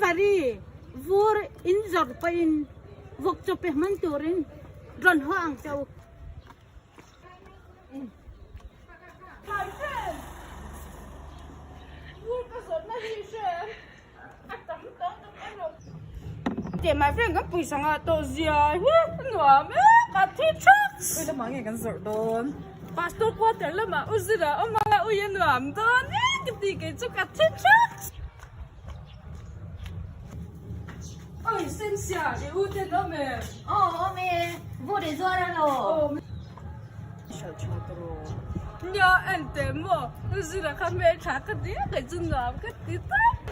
Calvary vur in zawrh pawhin vawk chaw pe hman turin rawn haw ang che u. My friend, vur ka zawrhna hi hre a tam tawh tak erawh. Teh my friend kan pawisa ngah tawh zia hi a nuam e ka thi thak. Ui lamah nge kan zawrh dawn? Pastor quarter lamah u zira awm anga ui a nuam dawn e ka ti kei chu ka thi thak. Oi sensia i u ten awm e. Aw awm e, vur i zuar alo. Hralh tha ta rawh. Nia en teh maw u zira kha hmeltha ka ti a kei chu nuam ka ti tawp.